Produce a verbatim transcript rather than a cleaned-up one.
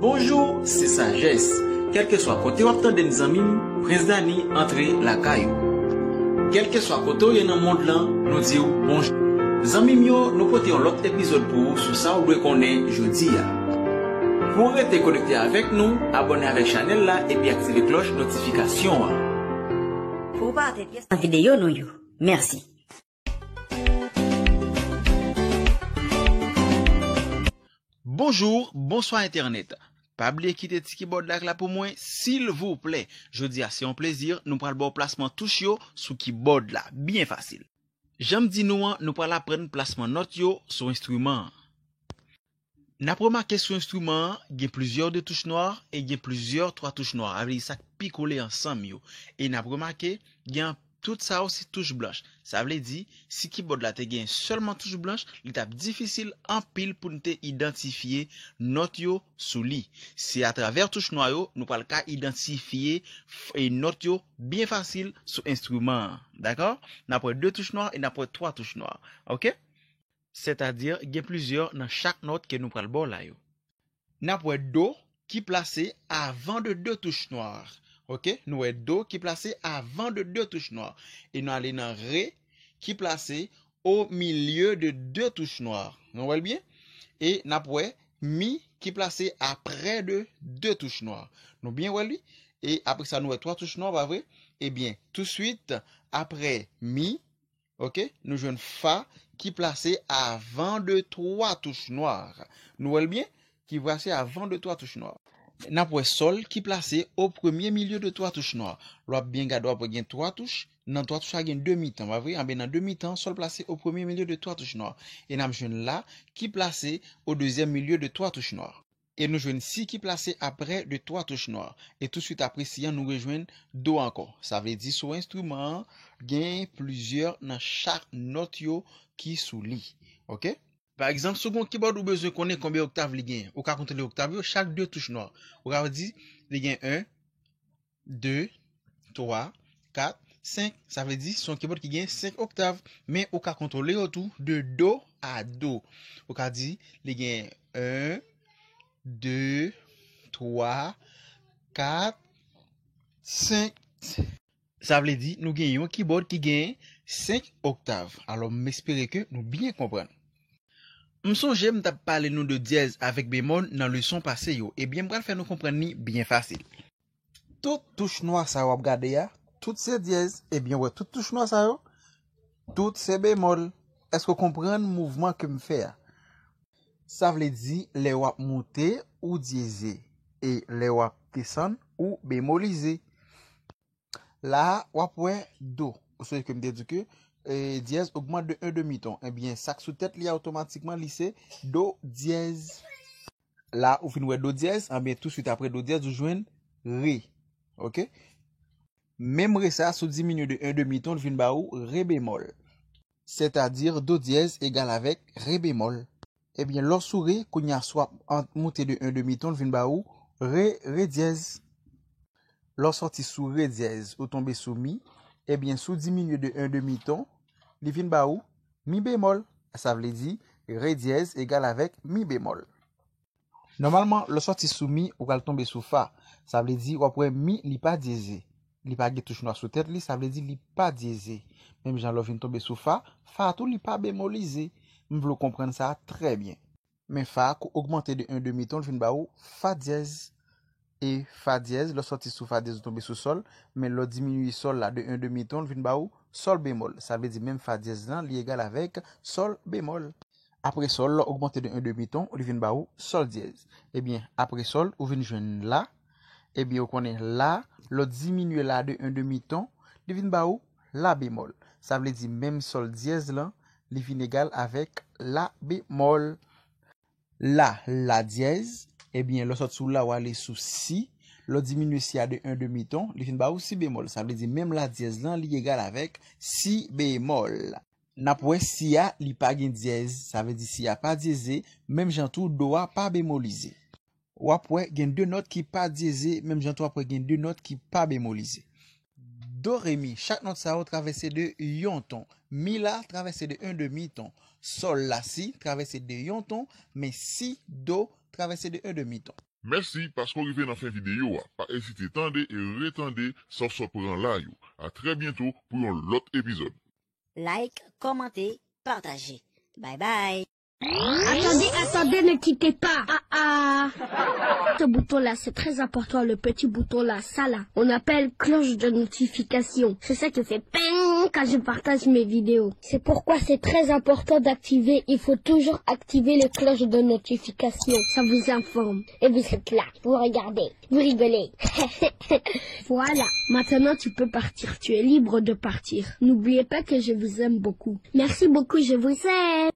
Bonjou, se Sajès. Kèlkeswa kote w ap tande m, zanmi m, Prens Dani antre lakay ou. Kèlkeswa kote w ye nan mond lan, nou di w bonjou. Zanmi m yo, nou pote yon lòt epizòd pou ou sou sa w dwe konnen jodi a. Pou w rete konekte avèk nou, abòne avèk chanèl la epi aktive klòch notifikasyon an. Pou w pa rate pyès nan videyo nou yo. Mèsi. Bonjou, bonswa entènèt. Pa bliye kite ti kibòd la pou mwen, silvouplè. Jodi a se yon plezi, nou pral ba w plasman touch yo sou kibòd la, byen fasil. Jan m di nou an, nou pral aprann plasman nòt yo sou enstriman an. N ap remake sou enstriman an, gen plizyè de touch nwa e gen plizyè twa touch nwa, sa vle di sa k pi kole ansanm yo. E n ap remake, gen tout sa yo se touch blanch. Sa vle di, si kibòd la te gen sèlman touch blanch, li t ap difisil anpil pou n te idantifye nòt yo sou li. Se atravè touch nwa yo, nou pral ka idantifye f-, e nòt yo byen fasil sou enstriman an. Dakò? N ap wè de touch nwa e n ap wè twa touch nwa. Oke? Sètadi, gen plizyè nan chak nòt ke nou pral ba w la yo. N ap wè do ki plase avan de de touch nwa. Oke? Nou wè do ki plase avan de de touch nwa. E nou ale nan re ki plase au milieu de deux touches noires. Nou wè l byen? E n ap wè mi ki plase aprè de de touch nwa. Nou byen wè li? E apre sa, nou wè twa touch nwa, pa vre? Ebyen, touswit, aprè mi, oke, nou jwenn fa ki plase avan de twa touch nwa. Nou wè l byen? Ki plase avan de twa touch nwa. N ap wè sòl ki plase au premier milieu de twa touch nwa. Lè w ap byen gade, w ap wè gen twa touch. Nan twa touch la, gen de mitan, pa vre? Anben, nan de mitan, sòl plase au premier milieu de twa touch nwa. E n ap jwenn la ki plase au deuxième milieu de twa touch nwa. E nou jwenn si ki plase aprè de twa touch nwa. E touswit apre si an, nou rejwenn do ankò. Sa vle di, sou enstriman an, gen plizyè nan chak nòt yo ki sou li. Oke? Pa egzanp, si w gen yon kibòd ou bezwen konnen konbyen oktav li genyen, ou ka konte oktav yo, chak de touch nwa. Ou ka di, li gen en, de, twa, kat, senk. Sa vle di, se yon kibòd ki gen senk oktav. Men ou ka kontwole yo tou de do a do. Ou ka di, li gen en, de, twa, kat, senk. Sa vle di, nou gen yon kibòd ki gen senk oktav. Alò, m espere ke nou byen konprann. M sonje m t ap pale nou de dyèz avèk bemòl nan leson pase yo. Ebyen, m pral fè nou konprann li byen fasil. Tout touch nwa sa w ap gade a, tout se dyèz. Ebyen, w wè tout touch nwa sa yo, tout se bemòl. Èske w konprann mouvman ke m fè a? Sa vle di, lè w ap moute, ou dyeze. E lè w ap desann, ou bemolize. La a, w ap wè do. Ou sonje ke m te di ke, e, dyèz ogmante de en demi ton. Ebyen, sa k sou tèt li a, otomatikman, li se do dyèz. La, ou fin wè do dyèz, anben, touswit apre do dyèz, ou jwenn re. Oke? Menm re sa a, si w diminye de en demi ton, li vin ba ou re bemòl. Sètadi, do dyèz egal avèk re bemòl. Ebyen, lè w sou re, kounye a, si w ap an-, moute de en demi ton, li vin ba ou re, re dyèz. Lè w sòti sou re dyèz, ou tonbe sou mi. Ebyen, si w diminye de en demi ton, li vin ba ou mi bemòl. Sa vle di, re dyèz egal avèk mi bemòl. Nòmalman, lè w sòti sou mi, ou pral tonbe sou fa. Sa vle di, w ap wè mi, li pa dyeze. Li pa gen touch nwa sou tèt li, sa vle di, li pa dyeze. Menm jan lè w vin tonbe sou fa, fa a tou, li pa bemolize. M vle w konprann sa a trè byen. Men fa a, kou ogmante de en demi ton, l vin ba ou fa dyèz. E fa dyèz, lè w sòti sou fa dyèz, ou tonbe sou sòl. Men lè w diminye sòl la de en demi ton, l vin ba ou sòl bemòl. Sa vle di, menm fa dyèz lan, li egal avèk sòl bemòl. Apre sòl, lè w ogmante de en demi ton, li vin ba ou sòl dyèz. Ebyen, apre sòl, ou vin jwenn la. Ebyen, ou konnen la, lè w diminye la de en demi ton, li vin ba ou la bemòl. Sa vle di, menm sòl dyèz lan, li vin egal avèk la bemòl. La, la dyèz, ebyen, lè w sòt sou la, w ale sou si. Lè w diminye si a de en demi ton, li vin ba ou si bemòl. Sa vle di, menm la dyèz lan, li egal avèk si bemòl. N ap wè si a, li pa gen dyèz, sa vle di si a pa dyeze, menm jan tou do a pa bemolize. W ap wè gen de nòt ki pa dyeze, menm jan tou w ap wè gen de nòt ki pa bemolize. Do, re, mi, chak nòt sa yo travèse de yon ton. Mi la travèse de en demi ton. Sòl la, si, travèse de yon ton, men si, do, travèse de en demi ton. Mèsi paske w rive nan fen videyo a. Pa ezite tande e retande sa w sot pran la yo. A trè byento pou yon lòt epizòd. Like, kòmante, pataje. Bye bye. Attendez, attendez, ne quittez pas. Ah ah. Ce bouton-là, c'est très important, le petit bouton-là, ça là. On appelle cloche de notification. C'est ça qui fait ping quand je partage mes vidéos. C'est pourquoi c'est très important d'activer. Il faut toujours activer les cloches de notification. Ça vous informe. Et vous êtes là. Vous regardez. Vous rigolez. Voilà. Maintenant, tu peux partir. Tu es libre de partir. N'oubliez pas que je vous aime beaucoup. Merci beaucoup, je vous aime.